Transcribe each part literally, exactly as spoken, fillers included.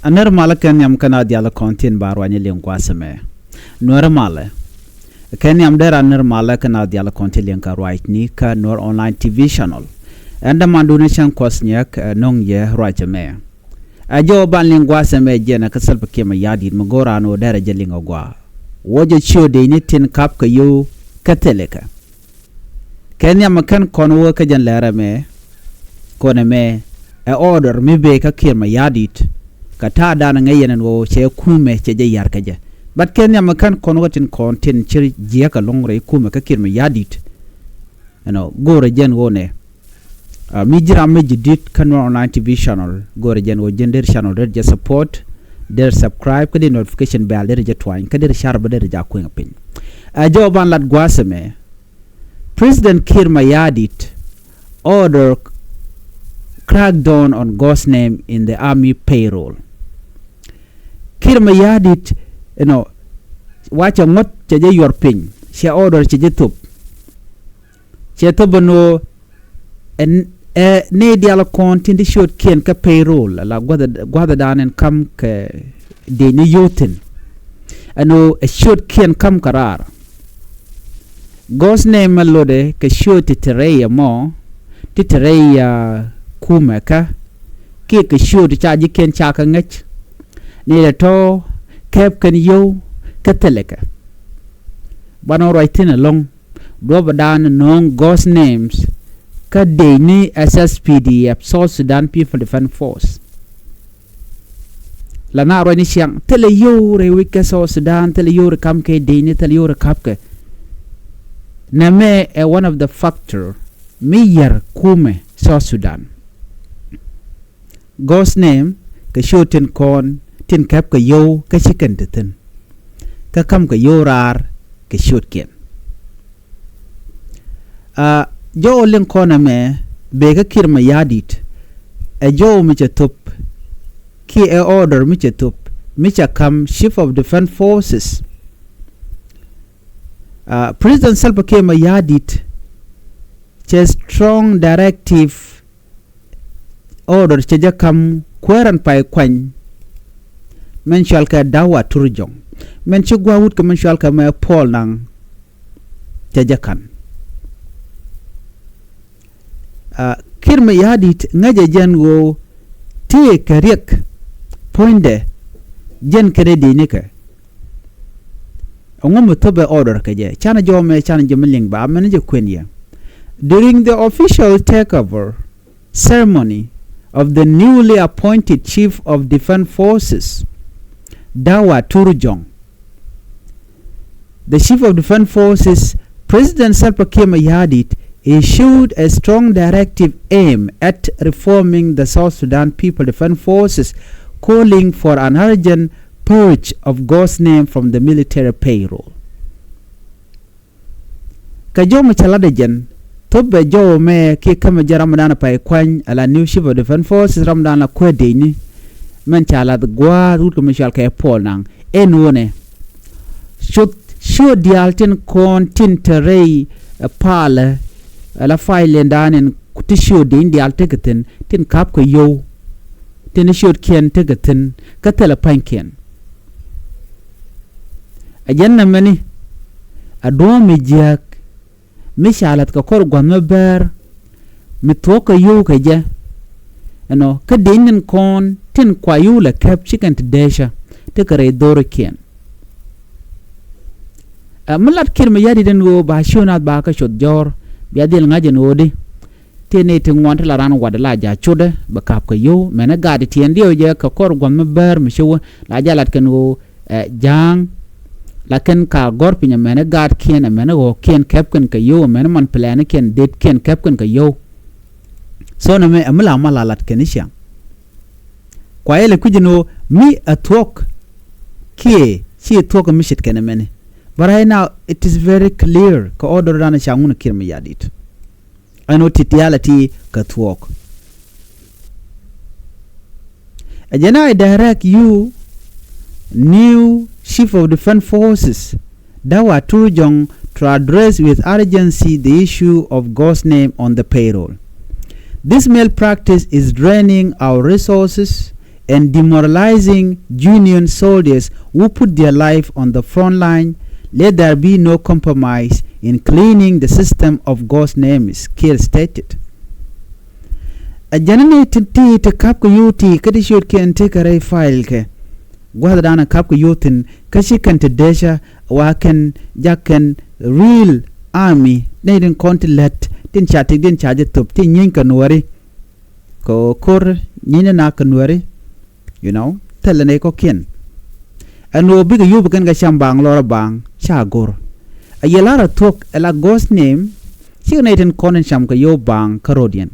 A nɛr malä kɛ nhiam kɛn a diaal kɔn tin ba ruany liŋ gua̱a̱th ɛmɛ. Nuɛr malä. Kɛ nhiam dee ran nɛr malä kɛn a diaal kɔn tin liŋ kɛ ruacni kä Nuɛr Online T V channel. Ɛn dämandun cäŋ kuɔth nyɛk, ɛ, nöŋ yɛ ruac ɛmɛ. Ɛ jɔw ban liŋ gua̱a̱th ɛmɛ jɛn ɛ kä Salva Kiir Mayardit mi go̱o̱r an ɣöö derɛ jɛ liŋ ɛ gua̱a̱. Wä jɛ ciö dec ni tin kap kɛ yio̱w kä thilɛ kɛ. Kɛ nhiam ɛ kɛn kɔn wä kä jɛn lɛr ɛmɛ. Kɔn ɛmɛ ɛ order mi bëë kä Kiir Mayardit. Kɛ ta̱a̱dan ŋäc yɛn ɛn ɣöö cɛ kumɛ cɛ jɛ yar kä jɛ. But kɛ nhiam ɛ kɛn kɔn wä tin kɔn tin cir jiäk ɛlɔ̱ŋ rɛy kumɛ kä Kiir Mayardit. Ɛnɔ go̱o̱rɛ jɛn ɣöö nɛ. Ah, mi ji̱ ram mi ji̱ di̱t kä Nuɛr Online T V channel, go̱o̱rɛ jɛn ɣöö jɛn der channel der jɛ support, der subscribe, kä der notification bell der jɛ tuany, kä der share bä der jɛ kueŋ piny. Ɛ jɔw ban lat gua̱a̱th ɛmɛ. President Kiir Mayardit order crackdown on ghost name in the army payroll. Kiir Mayardit, you know, wacɛ ŋuɔ̱t cɛ jɛ yuɔr piny, cɛ order cɛ jɛ thop. Cɛ thop ɛn ɣöö ɛn, ɛ, ni diaal kɔn tin ti ciötkiɛn kä payroll, ala gua̱th, gua̱thdan ɛn kam kɛ dec ni yio̱w thi̱n. Ɛn ɣöö ɛ ciötkiɛn kam kɛ raar. Ghost name ɛ lotdɛ kɛ ciöt ti te rɛy ɛmɔ, ti te rɛy, ah, kumɛ kä, kiɛ kɛ ciöt ca ji̱kiɛn ca kɛ ŋäc. Ni lɛ tɔ̱ kɛp kɛn yio̱w kä thilɛ kɛ. Banɔ ruac thi̱n ɛlɔ̱ŋ. Duɔ̱pdan nööŋ ghost names kä dec ni S S P D F, South Sudan People Defense Force. La na ruac ni ciaŋ thilɛ yio̱w rɛy wec kä South Sudan, thilɛ yio̱w rɛy kam kɛ dec ni, thilɛ yio̱w rɛy kap kɛ. Nɛmɛ ɛ one of the factor mi yär kumɛ South Sudan. Ghost name kɛ ciöt tin kɔn tin kɛp kɛ yio̱w kä ci kɛn te thi̱n. Kä kam kɛ yio̱w raar kɛ ciötkiɛn. Ah, jɔw liŋ kɔn ɛmɛ bëë kä Kiir Mayardit. Ɛ jɔw mi cɛ thop kiɛ ɛ order mi cɛ thop mi cɛ kam Chief of Defense Forces. Ah, President Salva Kiir Mayardit cɛ strong directive order cɛ jɛ kam kuäärän pay kuany. Mɛn cual kɛ Dawa Turjong. Mɛn ci gua̱a̱ wut kɛ mɛn cual kɛ mɛ Paul Nang. Cɛ jɛ kan. Ah, Kiir Mayardit ŋäcɛ jɛn ɣöö tëë kɛ riɛk puɔ̱nydɛ jɛn kɛnɛ dec ni kɛ. Ɛŋu mi thopɛ order kɛ jɛ? Canɛ jɔw mɛ, canɛ jɛ mi liŋ ba, mɛn jɛ kuɛn yɛ. During the official takeover ceremony of the newly appointed Chief of Defense Forces, Dawa Turjong, the Chief of Defense Forces, President Salva Kiir Mayardit, issued a strong directive aimed at reforming the South Sudan People Defense Forces, calling for an urgent purge of ghost name from the military payroll. Kɛ jɔw mɛ cɛ lat ɛ jɛn, thop bɛ jɔw mɛ kiɛ kämɛ jɛ ramdan pay kuany, ala new Chief of Defense Forces, ramdan la kuɛ dec ni. Mɛn ca lath gua̱a̱th wut kɛ mi cual kɛ Paul Nang. Ɛn wunɛ. Cuth ciöt diaal tin kɔn tin te rɛy, eh, palɛ, ala file dan in ti ciöt dec ni diaal tekɛ thi̱n, tin kap kɛ yio̱w. Tin ciötkiɛn tekɛ thi̱n, kä thilɛ pa̱nykiɛn. Ɛ jɛn nɛmɛni, a duɔ̱ɔ̱m mi jiääk, mi ca la̱th kɛ kɔr gua̱th mi bäär, mi thuɔ̱k kɛ yio̱w kɛ jɛ. Ɛnɔ, kä dec ni tin kɔn, tin kua yio̱w lɛ kɛp ci kɛn ti dɛcä, tekɛ rɛy dho̱rikiɛn. Ɛ, mi lat Kiir Mayardit ɛn ɣöö ba ciöt nath ba kɛ cuɔth jɔ̱ɔ̱r, bia dhil ŋa̱c ɛn ɣöö di. Tëë nɛy ti ŋuan ti la raan wat la ja̱ cutdä bɛ ka̱p kɛ yio̱w. Mɛn ɛ gaat tiɛɛn diɛw jɛ kɛ kɔr gua̱th mi bäär mi ci wä la ja̱ lat kɛn ɣöö, ɛ, ja̱a̱ŋ. La kɛn ka gɔ̱r piny ɛ mɛn ɛ gaatkiɛn ɛ mɛn ɛ ɣɔ̱ɔ̱kiɛn kɛp kɛn kɛ yio̱w ɛ mɛn ɛ man plɛɛnikiɛn detkiɛn kɛp kɛn kɛ yio̱w. So nɛmɛ ɛ mi la mal la lat kɛn i̱ ciaŋ. Kua yɛl ɛ kui̱c ɛn ɣöö mi ɛ thuɔ̱k kiɛ ci ɛ thuɔ̱k ɛ mi ce̱tkɛ nɛmɛni. But right now it is very clear kɛ order dan ɛ ca ŋun ɛ Kiir Mayardit. Ɛn ɣöö ti diaal ɛ ti kɛ thuɔ̱k. Ɛ jɛn I direct you, new Chief of Defense Forces, Dawa Turjong, to address with urgency the issue of ghost name on the payroll. This malpractice is draining our resources and demoralizing Union soldiers who put their life on the front line, let there be no compromise in cleaning the system of ghost names, Kiir stated. A jɛn ni ti ti ti kap kɛ yio̱w ti kä ti ciötkiɛn ti kɛ rɛy file kɛ gua̱thdan a kap kɛ yio̱w thi̱n kä ci kɛn ti dec wa kɛn jak kɛn real army ni tin kɔn ti lät tin ca tik tin ca jɛ thop tin nyieeny kɛ nuɔri. Kɛ ɣöö ko̱r nyieeny ni na kɛ nuɔri, you know, thilɛ nɛy kɔ̱kiɛn. Ɛn ɣöö bikɛ yio̱w bi kɛn kɛ cam baaŋ lɔrä baaŋ ca go̱r. A yɛ la̱rä thuɔ̱k ɛ la ghost name, cikɛ nɛy tin kɔn in cam kɛ yio̱w baaŋ kä ro̱diɛn.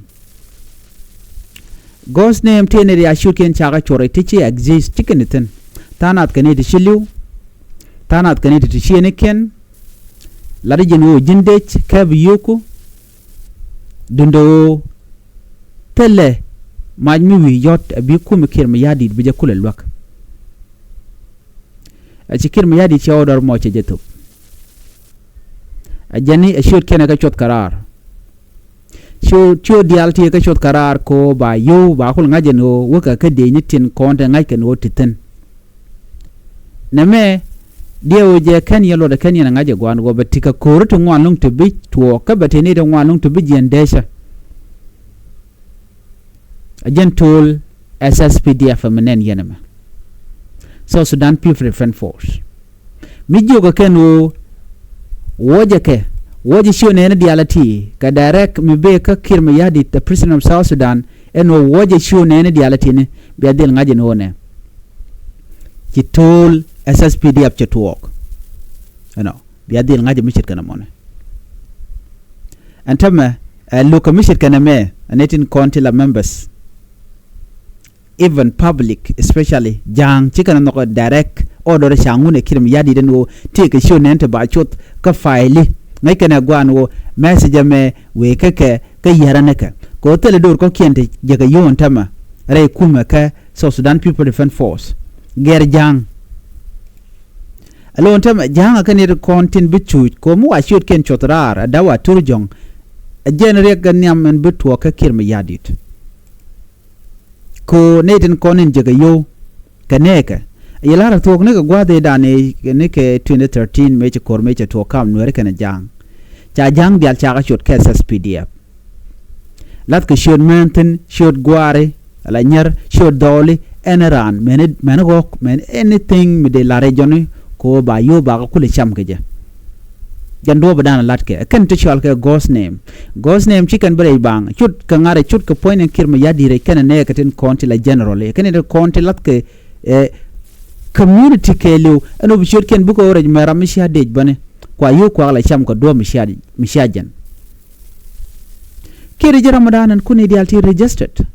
Ghost name tëë nɛy ti a ciötkiɛn cakɛ cuɔr i̱ ti ci exist, cikɛ ni thi̱n. Tha̱a̱ŋ nath kɛ nɛy ti ci li̱w. Tha̱a̱ŋ nath kɛ nɛy ti ti ciëënikiɛn. Lat ji̱n ɣöö ji̱n dec kɛ bi yio̱wku. Duundɛ ɣöö thilɛ mac mi wi̱i̱ yɔ̱t a bi kumɛ Kiir Mayardit bi jɛ kulɛ luäk. A ci Kiir Mayardit cɛ ɣöö dɔr mɔ cɛ jɛ thop. A jɛn ni a ciötkiɛn ɛ kɛ cuɔth kɛ raar. Ciöt, ciöt diaal ti ɛ kɛ cuɔth kɛ raar kɛ ɣöö ba yio̱w ba kul ŋa̱c ɛn ɣöö wäkɛ kä dëëcni tin kɔn te ŋa̱c kɛn ɣöö ti thi̱n. Nɛmɛ diɛw jɛ kɛn yɛn luɔt kɛn yɛn ŋa̱c ɛ gua̱a̱n ɣöö bɛ ti kɛ ko̱ri ti ŋuan luŋ ti bi tuɔɔk kä bɛ ti ni ti ŋuan luŋ ti bi jiɛn dɛcä. A jɛn to̱o̱l S S P D F mi nɛn yɛn ɛmɛ. South Sudan People Defense Force. Mi jiökɛ kɛn ɣöö wuɔcɛ kɛ, wuɔcɛ ciö nɛɛni diaal a ti kɛ direct mi bëë kä Kiir Mayardit, the President of South Sudan, ɛn ɣöö wuɔcɛ ciö nɛɛni diaal a ti ni bia dhil ŋa̱c ɛn ɣöö nɛ ci to̱o̱l S S P D F cɛ tuɔɔk. Ɛnɔ bia dhil ŋa̱c ɛ mi ce̱tkɛ nɛmɔni. Ɛn täämɛ ɛ lo̱kɛ mi ce̱tkɛ nɛmɛ ɛ nɛy tin kɔn ti la members. Even public, especially ja̱a̱ŋ, cikɛ nɛ nhɔk direct order ca ŋun ɛ Kiir Mayardit ɛn ɣöö tëëkɛ ciö nɛɛni ti ba cuɔth kä file. Ŋäc kɛn ɛ gua̱a̱n ɣöö message ɛmɛ wëë kä kɛ kä yiɛrä ni kɛ kɛ ɣöö thilɛ do̱r kɔ̱kiɛn ti jɛ kɛ yio̱w ɛn täämɛ rɛy kumɛ kɛ South Sudan People Defense Force. Gɛr ja̱a̱ŋ. Ɛ lo̱n täämɛ ja̱a̱ŋ a kɛ nɛy ti kɔn tin bi cuuc kɛ ɣöö mi wa ciötkiɛn cuɔth raar a da̱wa tur jɔ̱ŋ. A jɛn riɛk kɛ nhiam ɛn bi tuɔɔk kä Kiir Mayardit. Kɛ ɣöö nɛy tin kɔn in jekɛ yio̱w kɛ nɛɛkɛ. Yɛ la̱rä thuɔ̱k nikɛ gua̱a̱th ëëdan ëë nikɛ twenty thirteen mëë ci ko̱r mëë cɛ tuɔɔk kam Nuɛɛri kɛnɛ ja̱a̱ŋ. Ca ja̱a̱ŋ diaal cakɛ cuɔt kɛ S S P D F. La̱thkɛ ciöt mään thi̱n, ciöt gua̱a̱ri, ala nyär, ciöt dhɔɔli, ɛn raan mɛn, mɛn ɣɔ̱k, mɛn anything mi dee la̱r ɛ jɔ̱ni kɛ ɣöö ba yio̱w bakɛ kulɛ cam kɛ jɛ. Jɛn duɔ̱ɔ̱p ɛ da̱a̱n a la̱tkɛ ɛ kɛn ti cɔal kɛ ghost name. Ghost name ci kɛn bi rɛy baaŋ cut kɛ ŋa̱r ɛ cut kɛ puɔ̱ny ni Kiir Mayardit rɛy kɛn ɛ nɛɛkɛ tin kɔn ti la general ɛ kɛn ɛ tin kɔn ti la̱thkɛ ɛ community kɛɛliw ɛn ɣöö bi ciötkiɛn bikɛ ɣöö rɛc mɛ ram mi cia dec bäni kua yio̱w kuak la cam kɛ duɔ̱ɔ̱p mi cia, mi cia jɛn. Kiir ji̱ ram ɛ da̱a̱n ɛn kun i̱ diaal ti registered.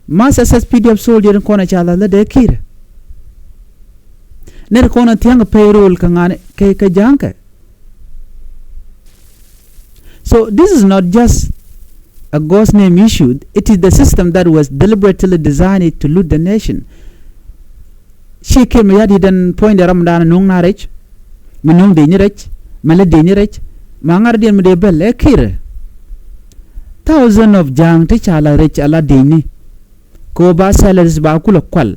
Mass S S P D F soldier in kɔn a ca lath la dee Kiir. Nɛr kɔn a thia̱ŋ payroll kɛ ŋa̱n kɛ, kɛ ja̱a̱ŋkɛ. So this is not just a ghost name issue. It is the system that was deliberately designed to loot the nation. Ci Kiir Mayardit ɛn puɔ̱nydɛ ram dan nuŋ na rɛc, mi nuŋ dec ni rɛc, mi lɛ dec ni rɛc, ma ŋa̱r diɛn mi dee bɛl ɛ Kiir. Thousand of ja̱a̱ŋ ti ca la rɛc a la dec ni. Kɛ ɣöö ba salaries ba kulɛ kual.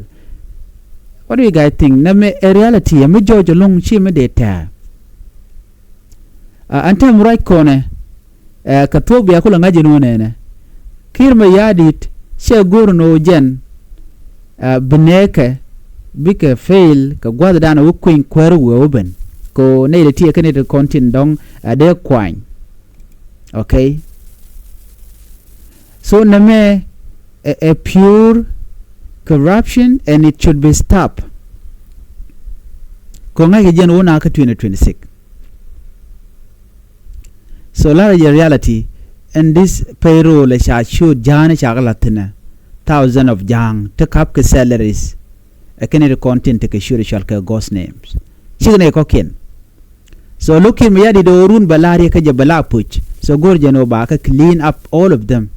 What do you guys think? Nɛ mi ɛ reality ɛ mi jɔɔc ɛlɔ̱ŋ ci mi dee tɛ̱̈ɛ̱̈. A, ɛn tɛm ruac kɔnɛ, ɛ, kɛ thuɔ̱k bia kulɛ ŋa̱c ɛn ɣöö nɛnɛ Kiir Mayardit cɛ go̱r ɛn ɣöö jɛn, ɛ, bi nɛɛkɛ bikɛ fail kɛ gua̱thdan ɛ wä kueny kuäär wee wä ben. Kɛ ɣöö nɛy ti ti ɛ kɛn it kɔn tin dɔ̱ŋ ɛ dee kuany. Okay. So nɛmɛ ɛ, ɛ pure corruption and it should be stopped. Kɛ ɣöö ŋa̱ckɛ jɛn wä na kä twenty twenty-six. So larɛ jɛ reality ɛn this payroll ɛ ca ciöt ja̱a̱n ɛ ca kɛ la̱th thi̱n ɛ thousand of ja̱a̱ŋ ti ka̱p kɛ salaries. Ɛ kɛn it kɔn tin tekɛ ciöt ɛ cɔal kɛ ghost names. Cikɛ nɛy kɔ̱kiɛn. So lo̱k Kiir Mayardit ɣöö run bɛ la̱r yɛ kä jɛ bɛ la puc. So go̱r jɛn ɣöö ba kɛ clean up all of them.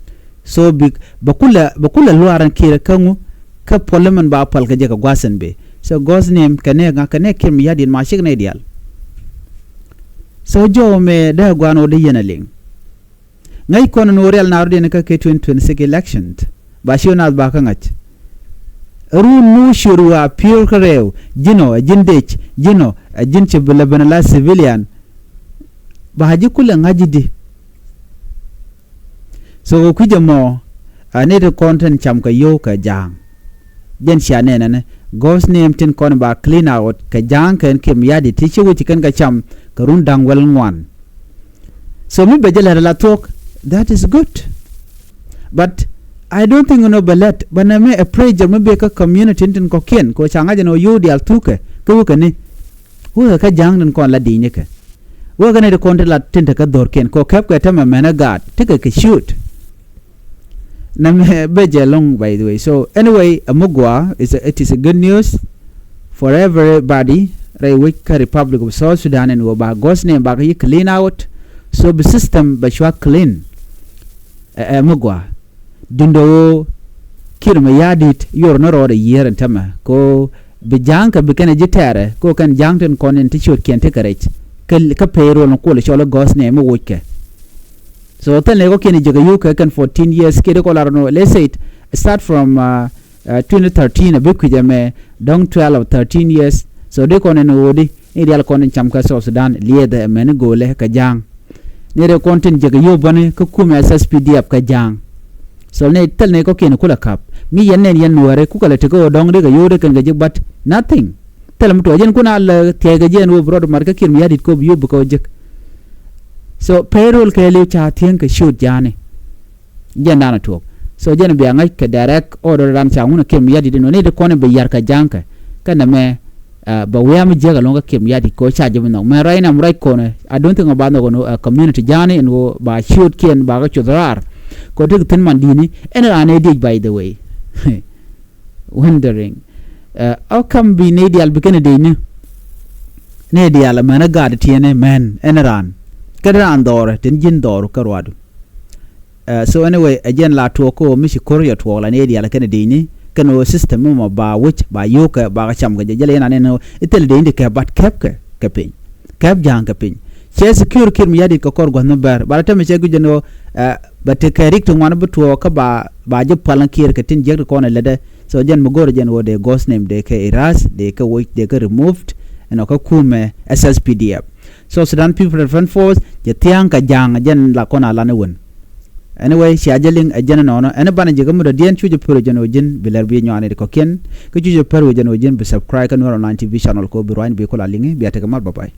So bi bɛ kulɛ, bɛ kulɛ luaar ɛn Kiir kä ŋu kä puɔl ɛmɛn ba puɔl kɛ jɛ kɛ gua̱a̱th ɛn bëë. So ghost name kɛ nɛy ŋa, kɛ nɛy Kiir Mayardit ma cik nɛy diaal. So jɔw mɛ dee gua̱a̱n ɣöö dee yɛn a liŋ. Ŋäc kɔn ɛn ɣöö rial na rɔ̱diɛn kä kɛ twenty twenty-six election ba ci ɣöö naath ba kä ŋa̱c. Run mi wä ciöt wä a piöör kä rɛw, ji̱n ɔ ɛ ji̱n dec, ji̱n ɔ ɛ ji̱n ci bi lɛ ben ala civilian. Ba ji̱ kulɛ ŋa̱c ji̱ di. So kɛ kui̱c ɛmɔ, a ni ti kɔn tin cam kɛ yio̱w kɛ ja̱a̱ŋ. Jɛn cia nɛn ɛn ghost name tin kɔn ba clean out kɛ ja̱a̱ŋ kɛn Kiir Mayardit ti ci wec ci kɛn kɛ cam kɛ run da̱ŋ wäl ŋuan. So mi bɛ jɛ lɛt ala thuɔ̱k, that is good. But I don't think nɔ bɛ lɛt, but nɛ mi a pressure mi bɛ kä community tin kɔ̱kiɛn kɛ ca ŋa̱c ɛn ɔ yio̱w diaal thukɛ kä wekɛ ni. Wekɛ kä ja̱a̱ŋ tin kɔn la di̱i̱ni kɛ. Wekɛ ni ti kɔn ti la tin te kä dho̱rkiɛn kɛ kɛp kɛ tämɛ mɛn ɛ gaat ti kɛ kɛ ciöt. Nɛ mɛ bɛ jɛ lɔŋ, by the way. So anyway, a mi gɔaa, it's a, it is a good news for everybody. Rɛy wec kä Republic of South Sudan ɛn ɣöö ba ghost name ba kä yi clean out. So bi system bɛ cua clean. Ɛ, ɛ mi gɔaa. Duundɛ ɣöö Kiir Mayardit yor ni rɔɔdɛ yiër ɛn tämɛ. Ko bi ja̱a̱ŋ kɛ bi kɛn ɛ ji̱ tɛɛrɛ. Ko kɛn ja̱a̱ŋ tin kɔn in ti ciötkiɛn ti kɛ rɛc. Kä, kä payroll ni kuɔl cɔl i̱ ghost name mi wockɛ. So thil ni kɔ kiɛn jiäkä yuk kɛ kɛn fourteen years kiɛ di kɔ lar nɔ, let's say it start from, uh, uh, twenty thirteen a bi kui̱c ɛmɛ dɔ̱ŋ twelve or thirteen years. So di kɔn in ɣöödi ni dial kɔn in cam kä South Sudan liɛth ɛmɛ ni go̱o̱lɛ kɛ ja̱a̱ŋ. Ni ri kɔn tin jiäkä yuk bäni kä kumɛ S S P D F kɛ ja̱a̱ŋ. So ni thil ni kɔ kiɛn kulɛ kap mi yɛn nɛn yɛn nuääri kukɛ lɛ tekɛ ɣöö dɔ̱ŋ di kɛ yuk di kɛn kɛ ji̱, but nothing. Thilɛ mi tuɔɔk jɛn kun a lɛ thiɛɛkɛ jɛn wä bi rɔɔd mat kä Kiir Mayardit kop yop bi kɛ wä jek. So payroll kɛɛliw ca thiäŋ kɛ ciöt ja̱a̱ni. Jɛn dan a tuɔɔk. So jɛn bia ŋäc kɛ direct order dan ca ŋun a Kiir Mayardit in wä ni ti kɔn in bi yar kɛ ja̱a̱ŋ kɛ. Kɛn nɛmɛ, uh, bɛ wiam jiäk alɔŋ kä Kiir Mayardit kɛ wä ca jɛ bi nhɔk. Mɛ ruac nam ruac kɔn, I don't think about nhɔk, uh, community ja̱a̱ni in wä ba ciötkiɛn ba kɛ cuth raar. Kɛ wä ti kɛ thi̱n man di̱i̱ni ɛn raan ɛ diec, by the way. Wondering, uh, how come bi nɛy diaal bi kɛn ɛ dec ni? Nɛy diaal mɛn ɛ gaat tiɛn ɛ mɛn ɛn raan. Kɛn raan dhɔrɛ tin ji̱n dhɔru kä ruadu. Uh, so anyway, ɛ jɛn la tuɔɔk kä ɣöö mi ci ko̱r yɛ tuɔɔk la nɛy diaal kɛn ɛ dec ni. Kɛn ɣöö system mi mɔ ba wec ba yio̱o̱kɛ ba kɛ cam kɛ jɛ jɛ lɛ yɛn anɛn ɣöö i̱ thil dec ni kɛ bat kɛp kɛ kɛ piny. Kɛp ja̱a̱ŋ kɛ piny. Cɛ secure Kiir Mayardit kɛ kɔr gua̱th mi bɛr. Ba rɛ tɛmɛ cɛ guic jɛn ɣöö, uh, bɛ tekɛ rik ti ŋuan bi tuɔɔk kä ba, ba ji̱ pal ni Kiir kɛ tin jiäk ti kɔn ɛ lätdɛ. So jɛn mi go̱o̱rɛ jɛn ɣöö dee ghost name dee kɛ erase, dee kɛ woc, dee kɛ removed. Ɛn ɔ kä kumɛ S S P D F. So Sudan People Defense Force jɛ thia̱a̱ŋ kɛ ja̱a̱ŋ jɛn la kɔn a lan i̱ wän. Anyway, cia jɛ liŋ ɛ jɛn ɛnɔnɔ. Ɛn banɛ ji̱ kä mi dɔ̱diɛn cu jɛ pär jɛn ɣöö ji̱n bi lɛr bi nyɔaani ti kɔ̱kiɛn. Kä cu jɛ pär jɛn ɣöö ji̱n bi subscribe kä Nuer Online T V channel kɛ ɣöö bi ruany bi kula liŋi bia tekɛ mat, bye bye.